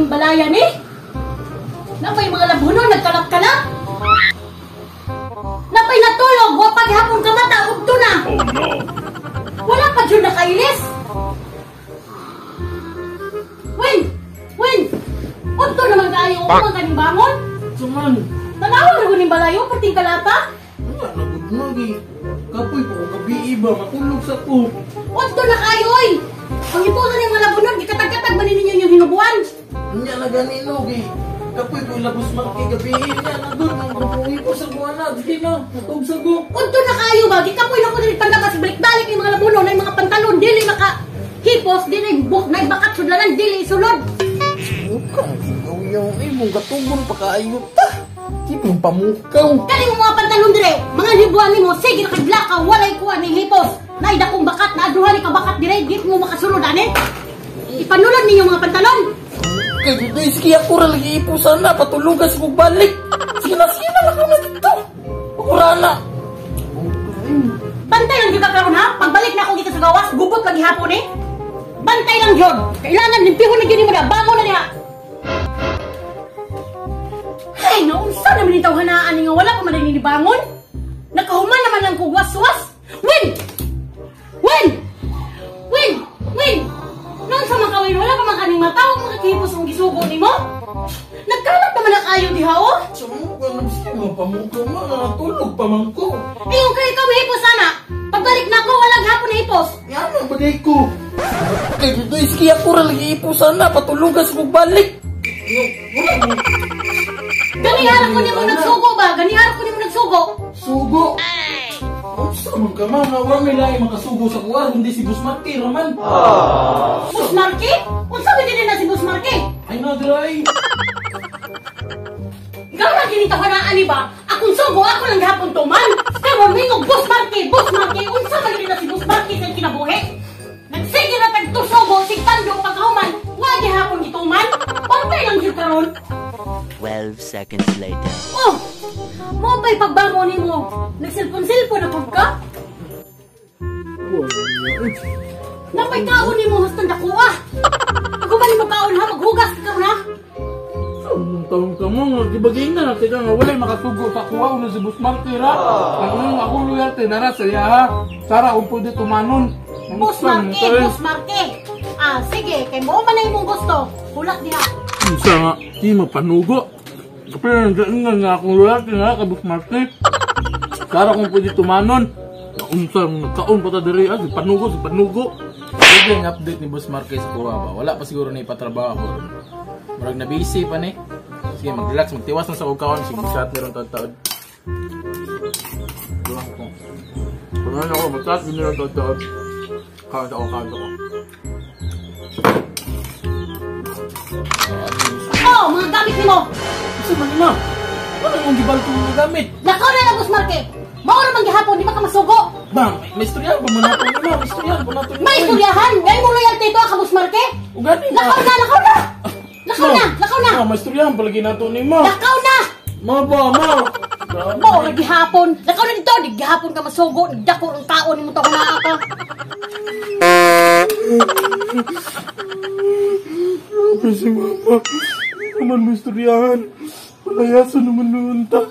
ning balayan eh. Napay mga labuno, nagkalap-kalap. Napay natulog, wa pa gihapon ka mata, udto na. Oh no! Wala pa dyan nakailis. Win! Win! Udto naman kayo, umang kaning bangon. Suman. Tanawa na ning balayo, perting kalata. Wala na gud magi. Kapoy ko kung gabi iba matulog sa ko. Udto na kayo, oy! Pangipusan yung mga labunon, gikatag-katag ba ninyo yung hinubuan? Nya na ganino gi. Kapoy ko labos man kay gabi nya na gud nang ko sa buwana. Sige na, matug sa ko. Udto na kayo ba? Gikapoy na ko diri panlabas, balik-balik yung mga labunon, na yung mga pantalon, dili maka hipos, dili buk, na bakat sudlanan, dili isulod. Muka, yaw imong gatugon pa kaayo ta. Di mo pamukaw. Kani mo mga pantalon dire, mga hibuan nimo, sige na kay walay kuha ni hipos. Naida kong bakat, naadruhan ni ka bakat dire, di mo makasulod ani. Ipanulod ninyo mga pantalon. Kay duday sige ako ra lagi ipusan na patulugas kog balik. Sige na sige na lang na dito. Ako ra na. Bantay lang gyud ka karon ha. Pagbalik na ako gikan sa gawas, gubot lagi hapon eh. Bantay lang gyud. Kailangan limpihon na gyud nimo na, bangon na diha. Ay, naunsa naman ni tawhanaan nga wala pa man ni bangon. Nakahuman naman lang kog waswas. Win! Win! Win! Win! Naunsa man ka Win, wala pa man kaning mataw mga kihipos ang gisugo nimo. Nagkalat naman na kayo diha oh. Sumuka na sige mo pamukaw ma na natulog pa man ko. Ingon kay ikaw mahipos ana. Pagbalik na ako walang hapon na hipos. Yan ang bagay ko. Kay duday sige ako ra lagi ipusan na patulugas kog balik. Wala mo. Ganihara ko nimo nagsugo ba? Ganihara ko nimo nagsugo. Sugo. Unsa man ka ma nga wa may lahi makasugo sa kuha kundi si Boss Marky raman. Boss Marky? Unsa man din na si Boss Marky? Ay na dry. Ikaw na ginitawanaan ni ba? Akong sugo ako lang gihapon tuman. Karon mingog Boss Marky, Boss Marky, unsa man din na si Boss Marky sa kinabuhi? Nagsige na tag tusugo sig tando pagkahuman, wa gihapon gituman. Bantay lang jud karon. 12 seconds later. Oh! Mo pa'y pagbangon nimo. Nagselfon-selfon na pud ka? Napay kaon nimo hastang dako ah. Ako ba nimo kaon ha? Maghugas ka karon ha? Taon ka mo nga gibagay na natin nga walay makasugo sa kuha una si Boss Marky ra. Ang ako loyalty nara sa iya ha. Sara kung pwede tumanon. Boss Marky, Boss Marky. Ah, sige, kay mo man na imong gusto. Hulak diha. Unsa nga di mapanugo. Pero nandiyan nga akong loyalty nara kay Boss Marky. Sara kung pwede tumanon. Unsa nagkaon pa ta diri ah, si panugo, si panugo. Pwede ang update ni Boss Marky sa kuha ba? Wala pa siguro na ipatrabaho. Murag na busy pa ni. Sige, mag-relax, magtiwas na sa kog kaon. Sige, chat ni ron taod-taod. Duha ko. Wala ako, mag-chat ni ron taod-taod. Kaon sa kaon ko. Oh, mga gamit nimo. Unsa man ma? Wala mong gibalto mga gamit. Lakaw na lang Boss Marky. Mao ra man gihapon di ba ka masugo? Bang, may istoryahan pa man nato ni ma, may istoryahan pa nato ni. May istoryahan, ngay mo loyalty to ka Boss Marky. Ugani na. Lakaw na, lakaw na. Lakaw na, lakaw na. Ma, may istoryahan palagi nato ni ma. Lakaw na. Ma ba, ma. Mao ra gihapon. Lakaw na dito, di gihapon ka masugo, nagdako ang kaon nimo to naa ka. Grabe si mama. Hindi naman may istoryahan. Palayasan naman noon ta.